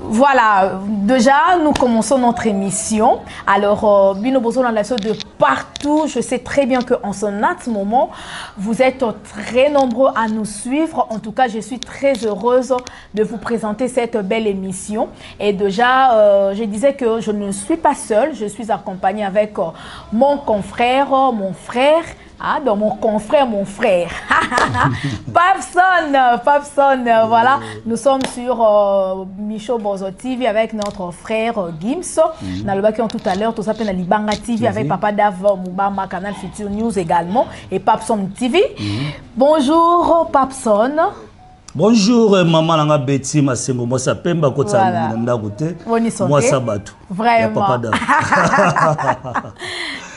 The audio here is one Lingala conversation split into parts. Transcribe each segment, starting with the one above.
Voilà, déjà nous commençons notre émission. Alors, bino bozolanda biso de partout. Je sais très bien qu'en ce moment, vous êtes très nombreux à nous suivre. En tout cas, je suis très heureuse de vous présenter cette belle émission. Et déjà, je disais que je ne suis pas seule. Je suis accompagnée avec mon confrère, mon frère. Ah, donc mon confrère, mon frère. Papson, Papson, voilà. Nous sommes sur Micho Bozo TV avec notre frère Gims. Nalobaki tout à l'heure, tout ça na Libanga TV, TV avec Papa Dav Mubama, Canal Future News également, et Papson TV. Bonjour Papson. Bonjour maman nanga Betty Masengo, moi ça pemba kotsa Voilà. ndako te. Boni santé. Moi ça bato. Vraiment. Ya Papa Dav.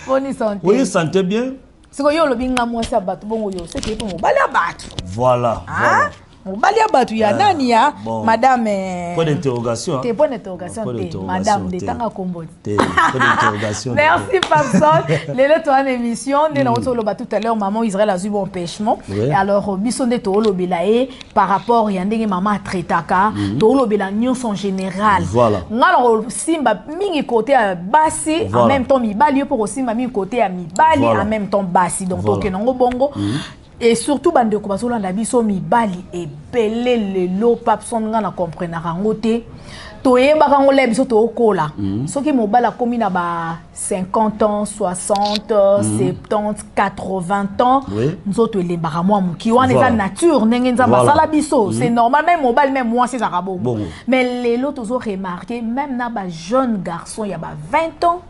Boni santé. Oui, santé bien. Siko yo lobi nga mwasi ya bato bongo yo seke po mobali ya bato. Voilà, Ah? voilà. Mobali ya bato ya nani ya bon. madame Point d'interrogation. Hein. Te point d'interrogation Point te d'interrogation, madame de te. tanga kombo. Te point d'interrogation. Merci Papson. Lelo to en émission nde na otoloba tout à l'heure maman Israël a eu bon empêchement. Ouais. Et alors biso nde to olobela ye par rapport ya ndenge maman atraitaka, to olobela nyonso en général. Voilà. Nga na simba mingi côté ya basi en Voilà. même temps mibali yo pour simba mingi côté ya mibali Voilà. en même temps basi donc Voilà. toke nango bongo. Et surtout bandeko bazolanda biso mibali ebele lelo Papson nga na comprenaka yango te. Toyebaka yango le biso tookola. Soki mobali akomi na ba 50 ans, 60, 70, 80 ans, nzoto elembaka mwa moki. Wana eza nature ndenge Nzambe asala biso. C'est normal, même mobali, même mwasi ezalaka bongo. Bongo. Mais lelo tozo remarquer même na ba jeune garçon ya ba 20 ans,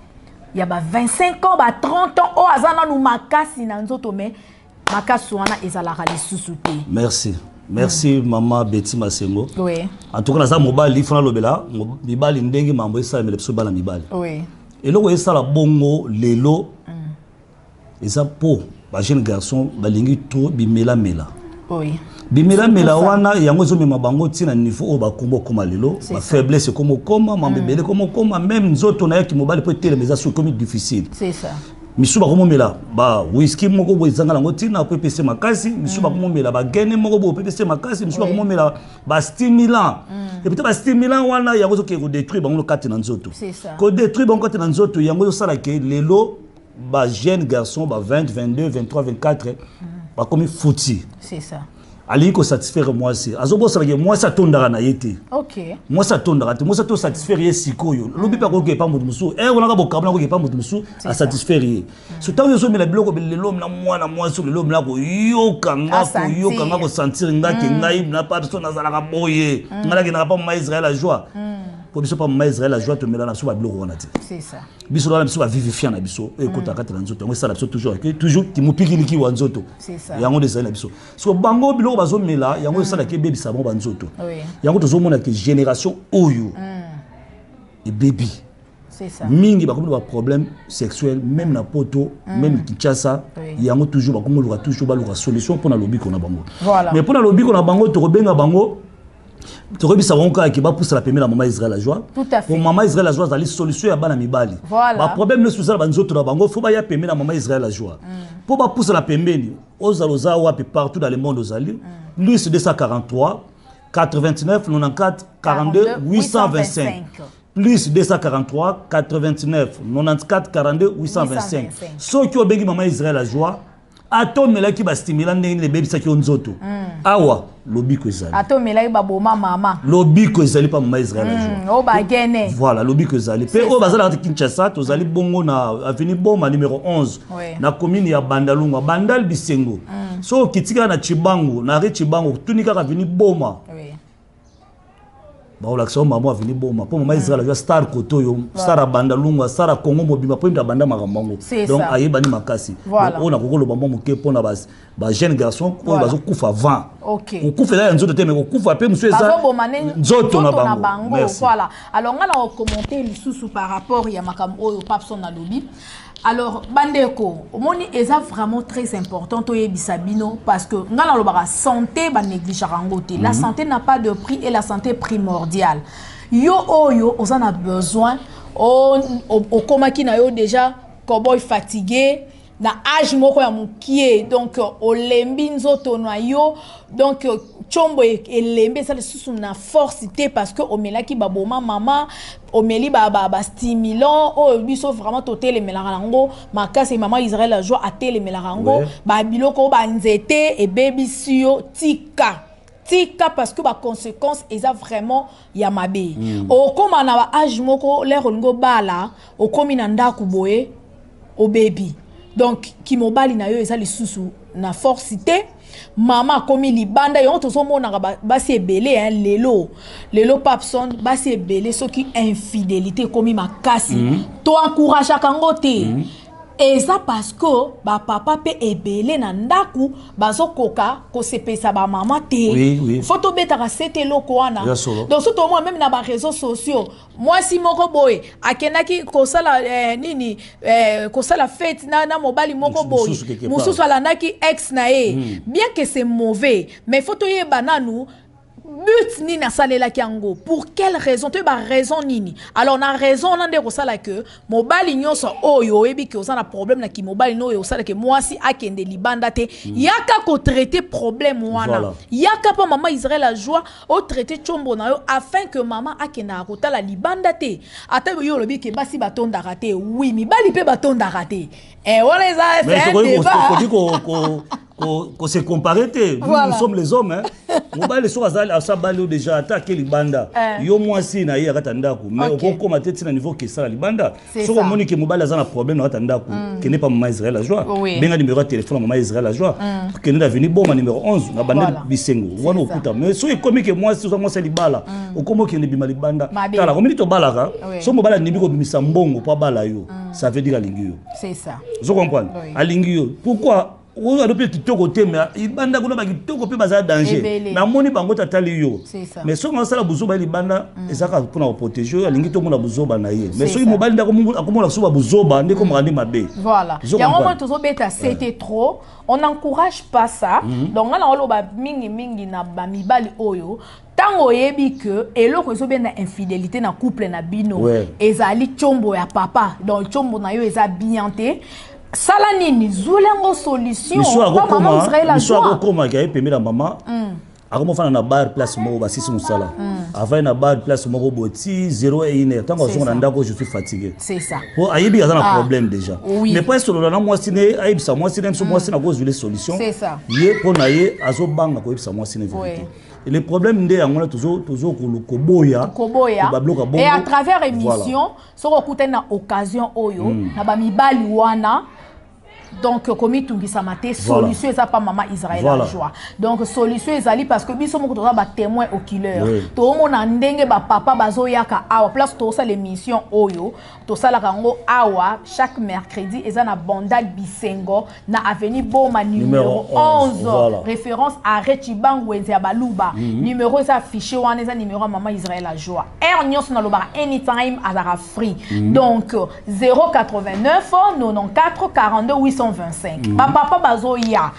ya ba 25 ans, ba 30 ans, oyo aza nanu makasi na nzoto mais makasi wana ezalaka lisusu te. Merci. Merci maman Betty Masengo. Oui. En tout cas naza mobali fana lobela mibali ndenge mambo esalemela biso bana mibali. Oui. Eloko esala bongo lelo eza po ba jeune garçon balingi trop bimelamela. Oui. Bimelamela wana yango ezomema bango ntina niveau oyo bakombo okoma lelo, C'est ba ça. faiblesse ekoma okoma, mambo ebele ekoma okoma, même nzoto na ye mobali po etelema eza soki ekomi difficile. C'est ça. Misu bakomomela ba whisky moko boye ezanga nango ntina po epese makasi, misu bakomomela ba gene moko boye po epese makasi, misu bakomomela ba stimulant. Et peut-être ba stimulant wana yango ezokende kodétruire bango kati na nzoto. C'est ça. Kodétruire bango kati na nzoto yango ezosala ke lelo ba jeune garçon ba 20, 22, 23, 24 bakomi fouti. C'est ça. Alingi kosatisfaire mwasi, azobosana ke mwasi atondaka na ye te. OK. Mwasi atondaka te, mwasi atosatisfaire ye sikoyo. Lobi mpe akoki epa moto mosusu, wana bokabona akoki epa moto mosusu asatisfaire ye. So ntango ozomela biloko lelo mna mwana mwasi lelo mna koyoka nga koyoka nga kosentir nga ke ngai na pa biso nazalaka boye. Nga nakendaka pa mama Israël a joie. Po biso pa mama Israël a joie tomela na biso ba biloko wana te. C'est ça. Biso wana biso ba vivifiant na biso ekota kati na nzoto yango esala biso toujours ke toujours kimopikiliki wa nzoto. C'est ça. Yango nde ezali na biso. So bango biloko bazomela yango esalaka ebebisa bango banzoto. Oui. Yango tozomona ke génération oyo ebebi. C'est ça. Mingi bakomi na ba problème sexuel même na poto, même Kinshasa, yango toujours bakomi luka toujours baluka solution mpona lobiko na bango. Voilà. Mais mpona lobiko na bango tokobenga bango tokoyebisa bango kaka ke bapusala pembeni na mama Israël la joie. Tout à fait. Po mama Israël la joie azali solution ya bana mibali. Voilà. Ba problème nyonso ezala banzoto na bango fo baya pembeni na mama Israël la joie. Po bapusala pembeni ozala oza wapi partout dans le monde ozali. Plus 243 89 94 42 825. Plus 243 89 94 42 825. Soki obengi mama Israël la joie, atomelaki bastimula ndenge nini ebebisaki yo nzoto. Awa lobiko ezali. Atomelaki baboma mama. Lobiko ezali pa mama Israël la joie. Oyo bagene. Voilà, lobiko ezali. Pe oyo bazalaka na Kinshasa, tozali bongo na avenue Boma numéro 11 Oui. na commune ya Bandalungwa, Bandal Bisengo. So okiti kaka na Chibangu, na rue Chibangu, tuni kaka avenue Boma. Oui. Baolakisa mama avenue Boma po mama Israël aza star koto oyo, star ya Bandalungwa, star ya Congo mobimba po ye abanda makambo yango. C'est Donc ça. ayebani makasi. Voilà. Donc oyo nakoki koloba mwa moke mpona ba jeune garçon oyo Voilà. bazokufa avant. OK. Kokufa eza ya nzoto te mais kokufa pe mosusu eza bazoboma ne nzoto na bango. Merci. Voilà. Alors nga na kokommente lisusu par rapport ya makambo oyo Papson alobi. Alors bandeko, omoni eza vraiment très important toyebisa bino parce que nga nalobaka santé ba négligeaka yango te. La santé n'a pas de prix et la santé primordiale. Yo oyo oza na besoin okomaki na yo déjà cowboy fatigué, Na âge moko ya mokie, donc olembi nzoto na yo, donc tshombo elembi, eza lisusu na force te, parce que omelaki baboma mama, omeli bastimulant oyo biso vraiment totelemelaka yango makasi. Mama Israel Ajoie atelemelaka yango. Babiloko oyo, banzete ebebisi yo, tika, tika, parce que baconséquence eza vraiment ya mabe. Okóma na baâge moko, lere olingi obala, okómi na ndako boye, obebi, donc kimobali na yo eza lisusu na force te. Mama akomi libanda. Yango tozomonaka basi ebele, hein, lelo lelo, Papson, basi ebele, soki infidélité ekomi makasi, toencourageaka yango te. Eza parce que bapapa mpe ebele na ndako bazokoka kosepesa bamama te. Faut tobetaka sete eloko wana. Ya solo. Donc so tomona même na baréseaux sociaux, mwasi moko boye akendaki kosala nini, kosala fête na mobali moko boye. Mosusu quelque part. Mosusu alandaki ex na ye. Bien que c'est mauvais, mais faut toyeba nanu but nini asalelaki yango, pour quelle raison, toyeba raison nini. Alors na raison wana nde kosala ke mobali nyonso oyo oyebi ke oza na problème na kimobali no oyo osala ke mwasi akende libanda te, yaka kotraite problème wana. Yaka mpo mama Israel Ajoie otraite tshombo na yo afin que mama akendaka kotala libanda te. Ata yo olobi ke basi batondaka te, oui, mibali mpe batondaka te. Wana eza Mais c'est un débat. Tokoki ko se comparer te. Nous, nous sommes les hommes, hein. Mobali soki azali asabali yo déjà, ata ake libanda, yo mwasi na ye akata ndako, mais okokóma te ntina niveau kesala libanda. C'est Soki ça. omoni ke mobali aza na problème na kati ya ndako, kende pa mama Israel Ajoie. Benga numéro ya téléphone ya mama Israel Ajoie, kende na avenue Boma numéro 11 na bande Bisengo wana, okuta. Mais soki ekomi ke mwasi oza mwasi ya libala, okómi okende bima libanda, Mabe. tala komini tobalaka. Soki mobali andimi kobimisa mbongo mpo abala yo, ça veut dire alingi yo. C'est ça. Ozo comprendre? Oui. Alingi yo. Pourquoi oyo alo mpe kitoko te, mais libanda kuna bakitoko mpe baza danger? Ebele. Namoni bango tatali yo. C'est ça. Mais soki asala buzoba ye libanda, eza kaka mpona koprotéger oyo alingi tomona buzoba na ye. Mais C'est soki ça. mobali nde akomona so babuzoba nde ekomaka nde mabe. Voilà. Ozo Yango comprendre? moi tozobeta c'était trop. On n'encourage pas ça. Donc nga na oloba mingi mingi na bamibali oyo, ntango oyebi ke eloko ezobenda infidélité na couple na bino ezali tshombo ya papa, donc tshombo na yo eza bien te, sala nini? Zwela yango solution. Miso Pa mama Israel miso azwa. akokomaka ye pembeni ya mama, akomofanda na bar place moko, basisi mosala, avandi na bar place moko boye ti 0 et 1 heure. Ntango C'est azonga na ça. ndako, je suis fatigué, C'est ça. po ayebi aza na problème déjà. Mais po esolola na mwasi ne, ayebisa mwasi ne, biso mwasi na kozwile solution. C'est ça. Ye mpo na ye azobanga koyebisa mwasi ne vérité. Et le problème nde yango wana tozo koboya. Koboya. Babiloko ya bongo. Et à travers émission, soki okutani na occasion oyo na bamibali wana, donc komitungisama te. Solution eza pa mama Israel Ajoie. Donc solution ezali, parce que biso moko toza batémoin oculaire. Toomona ndenge bapapa bazoyaka awa place tosala émission oyo. Tosalaka yango awa chaque mercredi, eza na Bandal Bisengo, na avenue Boma numéro Numéro 11, 11. Voilà. Référence arrêt Chibangu, wenze ya baluba. Numéro eza affiché wana, eza numéro ya mama Israel Ajoie. Heure nyonso nalobaka, anytime azalaka free. Donc 089 94 42 825. Bapapa bazoya.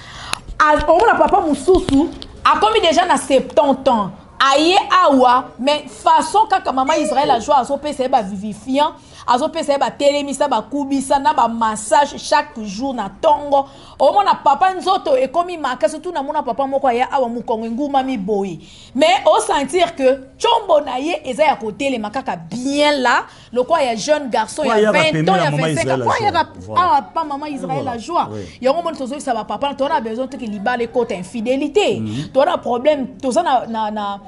Omona papa mosusu akomi déjà na 70 ans, aye awa, mais façon kaka mama Israel Ajoie azopesa ye bavivifiant, azopesa ye batelemisa, bakubisa na bamassage chaque jour na ntongo, omona papa nzoto ekomi makasi. Tu namona papa moko aya awa, mokongo engumami boye, mais osentir que tshombo na ye eza ya kotelema kaka bien là, lokola ya jeune garçon Po ya ayaka 20 ans, pembeni ya ya mama 25 Israël ans, po Ajoie. ayaka awa pa mama Israel Ajoie. Yango moni tozoyebisa bapapa, toza na besoin toke libala ekota infidélité. Toza na problème, toza na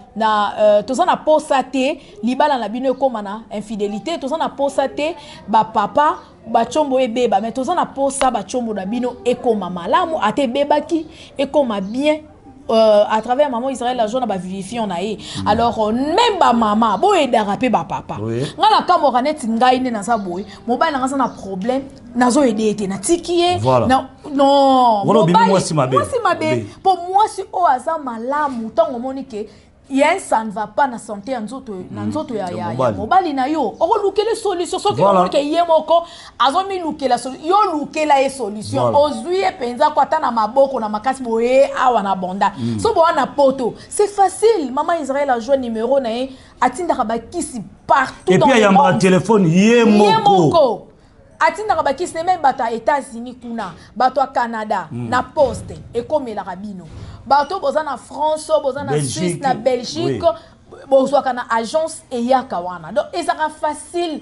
toza na posa te libala na bino ekóma na infidélité. Toza na posa te bapapa batiombo ebeba, mais toza na posa batiombo na bino ekóma malamu, ata ebebaki, ekóma bien à travers maman Israël Ajoie na bavivifiant na ye. Alors même bamama boyedaka mpe bapapa. Nga na kamwaka neti ngai nde naza boye, mobali nanga aza na problème, nazoyede ye te, natiki ye. Non. Wana obimi mwasi mabe. Mwasi mabe. Mpo mwasi oyo aza malamu, ntango omoni ke ye ça ne va pas na santé ya nzoto, na nzoto Ya ya mobali. mobali na yo, okolukela solution. Soki omoni ke ye moko azomilukela yo lukela ye solution. Ozwi ye mpenza ko ata na maboko na makasi boye awa na bonda. So bowa na poto, c'est facile. Mama Israel Ajoie, numéro na ye, atindaka bakisi partout Et dans puis le ayambaka monde. telefone ye Ye moko. Moko. Atindaka bakisi ne meme bato ya États-Unis kuna, bato ya Canada, na poste ekomelaka bino. Bato boza na France, boza na Suisse, na Belgique, bozwaka na agence eyaka wana. Donc ezalaka facile.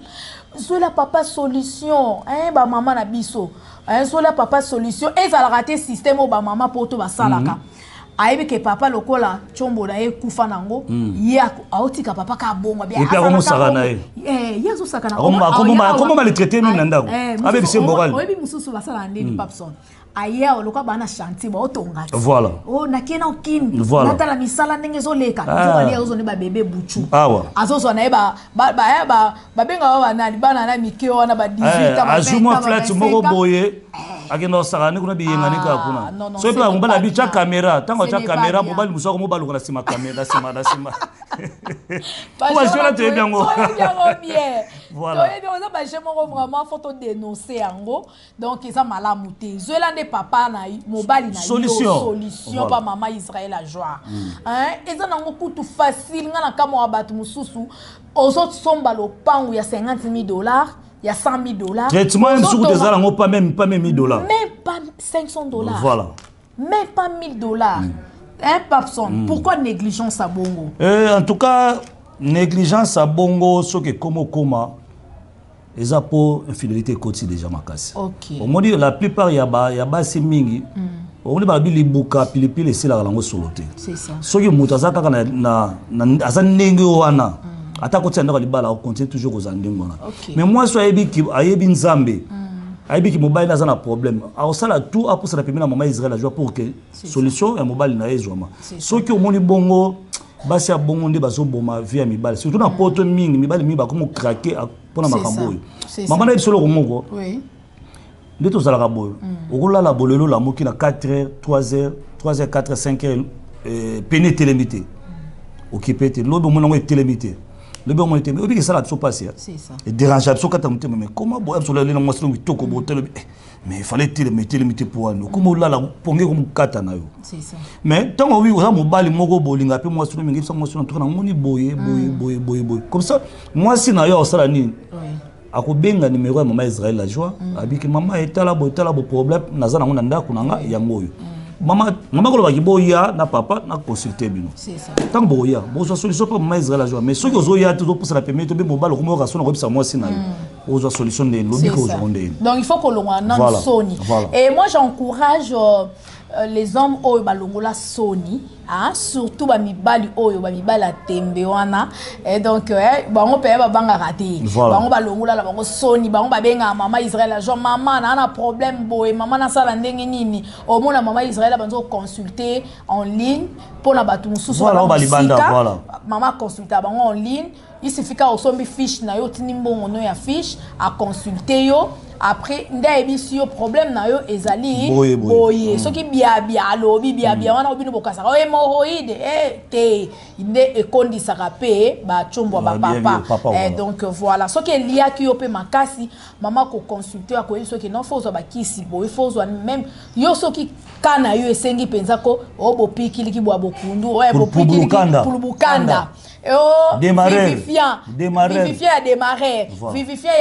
Zwela papa solution, hein, ba mama na biso. Hein, zwela papa solution. Ezalaka te système oyo ba mama poto basalaka. Ayebi ke papa lokola tshombo na ye kufa nango, ye aotika papa ka bongo. Et puis akomosaka na ye. Ye azosaka na Akoma maltraité même na ndako. Abebisi moral. Oyebi mosusu basalaka ndeni, Papson? Aye awa lokola baa na chantier, baotonga ti. Voilà. O nakie na okini. Voilà. Natala misala ndenge ezoleka. Nzokali azozwa nde babebe buchu. Awa. Azozwa na ye babengaka banani, bana na mike wana ba 18 ans, ba Azwi 20 mwa ans, ba flat 25 moko ans. boye, akenda kosaka ni kuna, biyengani kaka Ah, kuna. non, non, Soki ce mpe n'est mobali pas abi tya bien. caméra, ntango Ce atya n'est pas caméra, bien. mobali mosusu akomobaluka na nsima caméra, na nsima, na nsima. Po bajeu toyebi yango. Toyebi yango bien. Voilà. Toyebi yango, eza bajeu moko vraiment faut todénoncer yango. Donc eza malamu te. Zwela nde papa na mobali na yo Solution. solution. Voilà. Pa mama Israel Ajoie, hein, eza nango kutu facile. Nga na kamwa ya bato mosusu, ozosomba lopangu ya 50 000 $, ya 100 000 $. Traitement ye mosuku te, eza nango pas même 1000 $. Même pas 500 $. Voilà. Même pas 1000 $, hein, Papson? Pourquoi négligence à bongo? En tout cas, négligence ya bongo, soki ekoma okoma, eza mpo infidélité ekoti déjà makasi. Omoni, la plupart ya basi mingi, omoni, balobi libuka pilipili esilaka nango solo te. C'est ça. Soki moto aza kaka aza ndenge wana, ata kotia ndako ya libala, akocontinue toujours kozala ndenge wana. Mais mwasi oyo ayebi Nzambe, ayebi ki mobali aza na problème, akosala tout apusana pembeni na mama Israel Ajoie pour que solution ya mobali na ye ezwama. Soki omoni bongo, basi ya bongo nde bazoboma vie ya mibali, surtout na poto mingi. Mibali mingi bakomi craquer mpona makambo oyo. Mama, na biso eloko moko nde tozalaka boye: okolala bolelo, olamuki na 4 heures, 3 heures, 3 heures, 4 heures, 5 heures, pene etelemi te, okipe te. Lobi omoni yango etelemi te, lobi omoni te, obiki esala biso mpasi, edérange biso kata motema. Mais comment boye biso olali na mwasi longo kitoko boye, otelobi, mais fallait etelema, etelemi te po wani okoma olala ponge komokata na yo. Mais ntango obi oza mobali moko bolinga mpe mwasi no mingi, bisa mwasi no ntoka namoni boye boye boye boye boye, comme ça mwasi na yo akosala nini? Akobenga numéro ya mama Israel La Joie, abiki: "Mama, etala boye, etala bo, problème naza nango na ndako na nga yango oyo." Mama, mama kolobaki: "Boya na papa na consulte bino." Ntango bokoya, bozwa solution mpo mama Israel Ajoie. Mais soki ozoya te, ozopusana pembeni to mpe mobali okomoyoka so na koyebisa mwasi na yo, ozwa solution ndeni? Lobiki ozwa ndeni? Donc il faut kolongwa nanu soni. Et moi, j'encourage les hommes oyo balongola soni, hein, surtout bamibali oyo, bamibali ya tembe wana. Et donc bango mpe babangaka te. Bango balongola na bango soni, bango babengaka mama Israel Ajoie: "Mama, naa na problème boye, mama, nasala ndenge nini?" Omona mama Israel banzo consulter en ligne mpona bato mosusu. Mama consulte bango en ligne. Il suffit kaka osombi fiche na yo, otindi mbongo no ya fiche, aconsulte yo. Après nde ayebisi yo problème na yo ezali boye. Soki biabia, alobi biabia wana, obino bokasaka oyo hémorroïde te, nde ekondisaka mpe bacombo ya bapapa. Donc voilà, soki eliaki yo mpe makasi, mama koconsulte, akoyebi soki non, faut ozwa bakisi boye, faut ozwa même yo soki ka na yo esengi mpenza ko oyo bopikiliki bwa bokundu, oyo bopikiliki pulubukanda, vivifiant, vivifiant ya démarrer, vivifiant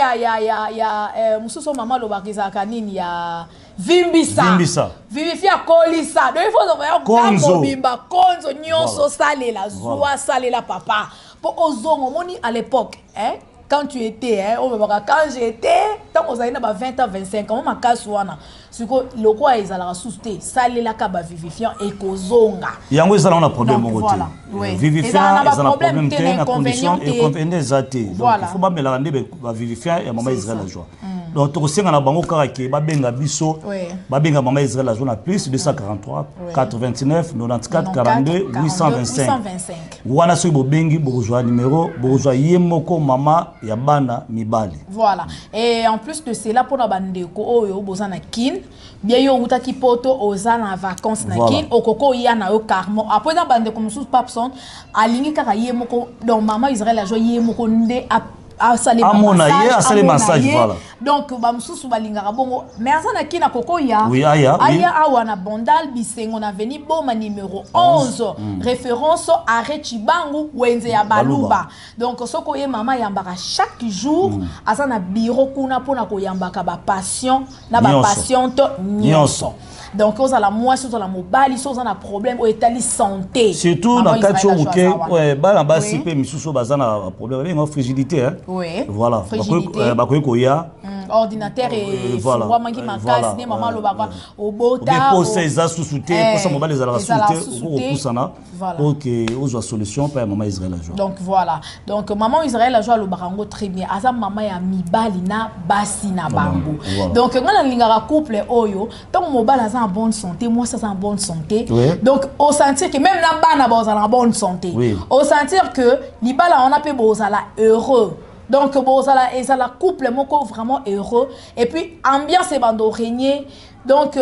ya mosusu mama alobaka ezalaka nini, ya vimbisa. Vimbisa. Vivifiant akolisa. Donc il faut mobimba konzo nyonso osalela, zwa, salela papa mpo ozonga. Omoni, à l'époque, hein, quand tu étais, hein, olobaka quand j'étais, ntango ozali na ba 20 ans, 25 ans, makasi wana sikoyo lokola ezalaka susu te, salelaka bavivifiant, ekozonga. Yango ezalaka na problème moko te. Vivifiant eza na problème te, na condition inconvénient eza te. Donc il faut bamelaka nde bavivifiant ya mama Israel Ajoie. Donc tokosenga na bango kaka ke babenga biso, babenga mama Israel Ajoie na plus 243 89 94 42 825 wana. Soki bobengi, bokozwa numéro, bokozwa ye moko mama ya bana mibali. Voilà. Et en plus de cela, mpona bandeko oyo boza na Kine, bien yo outaki poto, oza na vacances na Kine, okoki oya na yo carrément. Après, na bandeko mosusu, Papson alingi kaka ye moko, donc mama Israel Ajoie ye moko nde asali. Amona ye, asali massage, voilà. Donc bamosusu balingaka bongo, mais aza na kina kokoya. Oui, aya, oui. Aya awa na Bandal Bisengo, na avenue Boma numéro 11, référence arrêt Chibangu, wenze ya Baluba. Baluba. Donc soki oye, mama ayambaka chaque jour, aza na bureau kuna mpona koyambaka bapatient na Nyonso. bapatiente nyonso. Nyonso. Donc ozala mwasi, ozala mobali, so oza na problème oyo etali santé, Surtout Maman na kati Israël oyo moke. aza wana. Ouais, bana basi Oui. mpe misusu oyo baza na problème babenga frigidité, hein? Oui. Voilà. Frigidité. Bakoki koya. Ordinateur Voilà. efungwamaki makasi Voilà. nde mama alobaka Obie obota posa eza susu te, posa mobali ezalaka susu ezala te, susu okoki te. kopusana Voilà. po ke ozwa solution mpa ya mama Israel Ajoie. Donc voilà, donc maman Israël Ajoie alobaka yango très bien, aza mama ya mibali na basi na bango. Voilà. Donc ngai nalingaka couple oyo, ntango mobali aza en bonne santé, mwasi aza en bonne santé, donc osentir que même na bana bozala en bonne santé, osentir que libala wana mpe bozala heureux. Donc bozala, ezala couple moko vraiment heureux, et puis ambiance ebanda orégner. Donc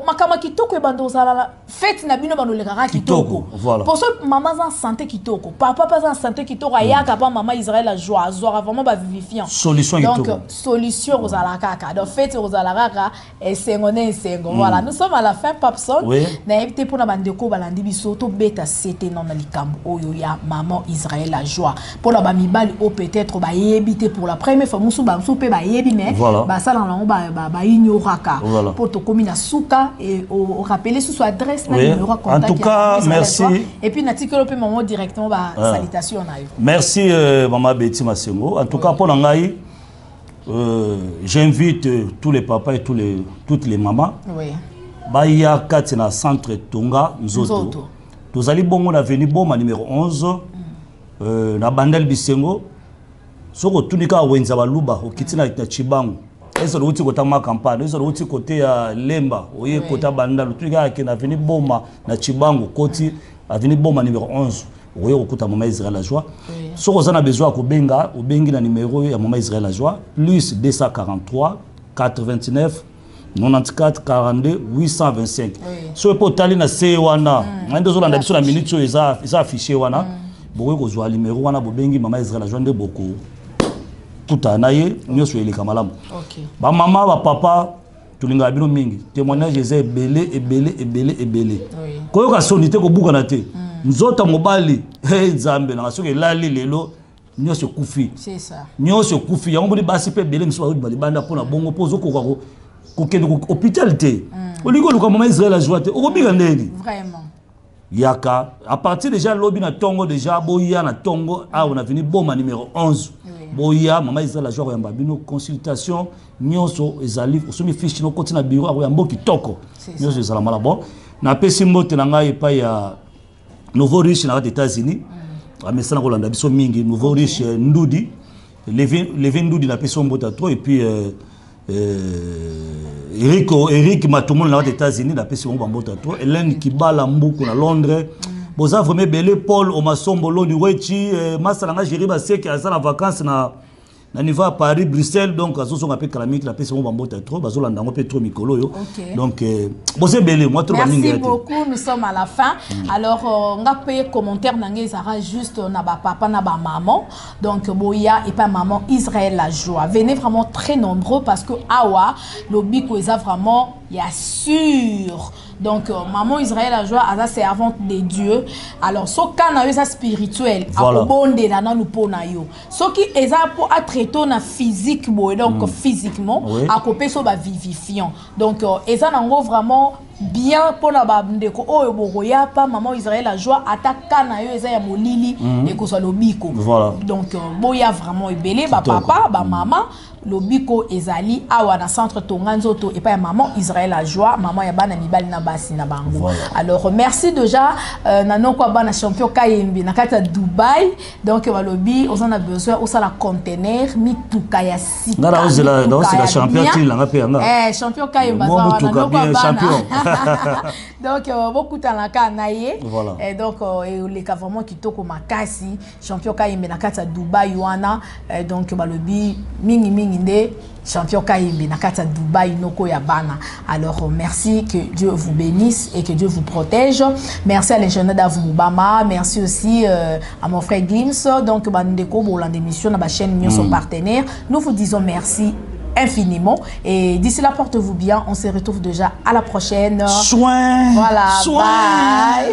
makambo ya kitoko ebanda ozala, fête na bino bando olekaka kitoko. Kitoko, voilà. Pour so mama aza en santé kitoko, papa mpe aza en santé kitoko, ayaka mpa mama Israel Ajoie, azwaka vraiment bavivifiant. Solution Donc kitoko. Solution kozala kaka, donc fête kozala kaka esengo na esengo. Voilà, nous sommes à la fin, Papson. Nayebi te, mpona bandeko balandi biso, tobeta sete nano na likambo oyo ya maman Israel Ajoie, mpona bamibali oyo peut-être bayebi te pour la première fois, mosusu, bamosusu mpe bayebi, mais basalaka yango, baignoraka. Mpo tokomi na suka, e orappeler susu adresse na numéro ya En contact tout ya cas, Maman Israël merci. Ajoie. Et puis natikeli mpe mamo directement basalutation na yo. Merci, Maman Betty Masengo. En tout cas, pour ngai, j'invite tous les papas et toutes les mamans baya kati na centre Tonga Nzoto. Nzoto. Tozali bongo na avenue Boma numéro 11, na Bandal Bisengo. Soki otuni kaka wenza Baluba, okiti na Chibangu, ezala outi kota ma campagne, ezala outi kote ya Lemba, oye kota Bandal, otuni kaka ke na avenue Boma na Chibangu, koti avenue Boma numéro 11, okoki kokuta mama Israel Ajoie. Soki oza na besoin ya kobenga, obengi na numéro ya mama Israel Ajoie: plus 243 89 94 42 825. Soki mpe otali na se wana ngai nde ozolanda biso na minute oyo, eza affiché wana, bokoki kozwa numéro wana, bobengi mama Israel Ajoie nde bokokutana na ye, nyonso eleka malamu. Bamama, bapapa, tolingaka bino mingi. Témoignage eza ebele, ebele, ebele, ebele. Koyoka soni te, kobukana te. Nzoto ya mobali, hey, Nzambe nanga, soki elali lelo, nyonso ekufi. C'est ça. Nyonso ekufi. Yango moni basi mpe ebele mosusu bazobima libanda mpona bongo, mpo ozokoka kokende hôpital te, olingi oluka mama Israel Azwa te, okobika ndeni? Vraiment. Yaka à partir déjà lobi na ntongo, déjà boya na ntongo awa na avenue Boma numéro 11. Boya, mama Israel Azwa koyamba bino, consultation nyonso ezali, osomi fiche, nokoti na bureau, akoyamba kitoko. C'est ça. Nyonso ezala malamu. Bon, napesi mbote na ngai epai ya nouveau riche na kati États-Unis, amesana kolanda biso mingi, nouveau riche Ndudi Levi Ndudi, napesi yo mbote ya trop. Et puis Eric Matumona na kati États-Unis, napesi bango bambote ya trop. Hélène Kibala Mbuku na Londres, boza vraiment ebele. Paul Omasombo Loni Wechi, masala nga Géri Baseke, aza na vacances na niveau ya Paris, Bruxelles, donc azozonga mpe kala mingi, napesi bango bambote ya trop, bazolanda yango mpe trop mikolo oyo. Donc boza ebele, mwa trop bamingi Merci ya te. beaucoup, nous sommes à la fin. Alors, nga pe commentaire na nga ezara juste na ba papa na ba maman. Donc boya et pas maman Israël la joie. Venez vraiment très nombreux parce que awa lobiko eza vraiment ya sûr. Donc maman Israël la joie aza servante de Dieu. Alors soka na yo eza spirituel, akobondela nanu mpo na yo. Soki eza po atraiter na physique boye, donc physiquement akopesa yo bavivifiant. Donc eza nango vraiment bien mpona bandeko oyo bokoya pa maman Israël la joie, ata ka na yo eza ya molili, ekozwa lobiko. Donc boya vraiment ebele, bapapa, bamama, lobiko ezali awa na centre Tonga Nzoto epai ya maman Israël la joie, mama ya bana mibali na basi na bango. Alors merci déjà na noko ya bana, champion Kayembi na kati ya Dubai. Donc balobi oza na besoin osala conteneur, mituka ya sika, Nga naozela mituka naozela ya champion bien. atilanga mpe yanga. Champion Kayemba Mwa aza wana, motuka noko ya bien, bana. Champion. Donc bokutanaka na ye. Donc eleka vraiment kitoko makasi, champion Kayembe na kati ya Dubai wana. Donc balobi mingimingi nde champion Kayembe na kati ya Dubai, noko ya bana. Alors merci, que Dieu vous bénisse et que Dieu vous protège. Merci à l'ingénieur Davou Mubama, merci aussi à mon frère Gims. Donc bandeko bolanda émission na bachaîne nyonso partenaire, nous vous disons merci. infiniment. Et d'ici là, portez-vous bien. On se retrouve déjà à la prochaine. Soin. Voilà. Soin. Bye.